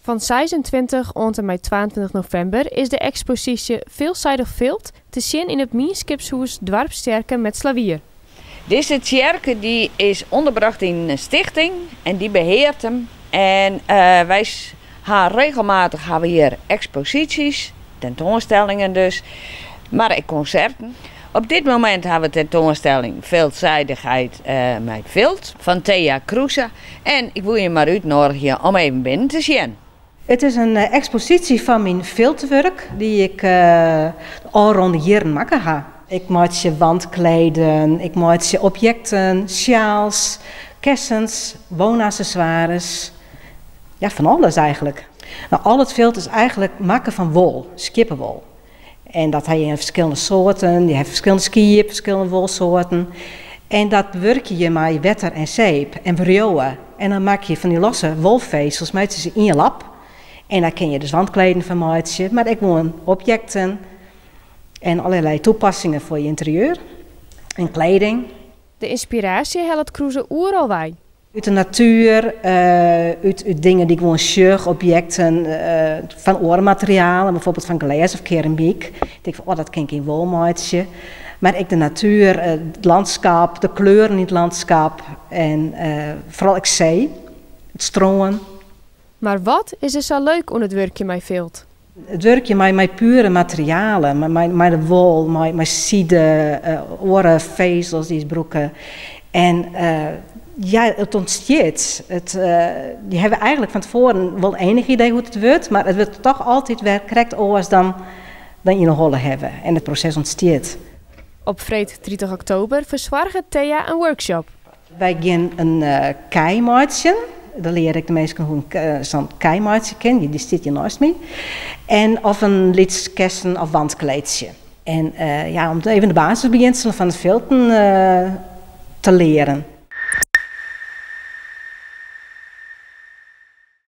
Fan 26 oant en mei 22 novimber is de eksposysje Veelzijdig Vilt te sjen yn it Mienskipshûs Doarpstsjerke Metslawier. Dizze tsjerke dy is ûnderbrocht yn in stichting en dy beheart him. En wy ha regelmatich hawwe hjir eksposysjes, tentoanstellingen dus, mar ek konserten. Op dit momint hawwe we tentoanstelling Veelzijdigheid mei Vilt fan Thea Kroese en ik woe je mar útnoadigje om even binnen te sjen. It is in eksposysje fan myn filtwurk dy't ik de ôfrûne jierren makke ha. Ik meitsje wandkleden, ik meitsje objekten, sjaals, kessens, woonaccessoires. Ja, fan alles eigentlik. No, al it filt is eigentlik makke fan wol, skieppewol. En dat ha je yn ferskillende soarten, je ha ferskillende skiep, ferskillende wolsoarten. En dat bewurkje je mei wetter en zeep en wriuwe. En dan makke je fan dy losse wolfezels meitsje se ien lap. En daar kin je dus wandkleden fan meitsje, mar ek gewoan objekten en allerlei toepassingen foar je ynterieur en kleding. De ynspiraasje hellet Kroese oeral wei. Út de natuer, út dingen dy't ik gewoan sjoch, objekten fan oare materialen, byfoarbyld fan glês of keramyk. Ik tink fan, oh, dat kin ik yn wol meitsje. Mar ek de natuer, it lânskip, de kleuren yn it lânskip en foaral ek see, it strân. Mar wat is der sa leuk oan it wurkjen mei filt? It wurkjen mei pure materialen, mei de wol, mei side, oare fezels dy't se brûke. En ja, it ûntstiet. Je hawwe eigentlik fan tefoaren wol ienich idee hoe't it wurdt, mar it wurdt dochs altyd wer krekt oars dan dan yn 'e holle hawwe. En it proses ûntstiet. Op freed 30 oktober fersoarget Thea in workshop. Wy gean in kei meitsjen. Dan lear ik de minsken hoe sa'n kei meitsje kin. Dy stiet hjir neist my. En of in lyts kessen of wandkleedsje. En ja, om even de basisbegjinselen fan it filten te learen.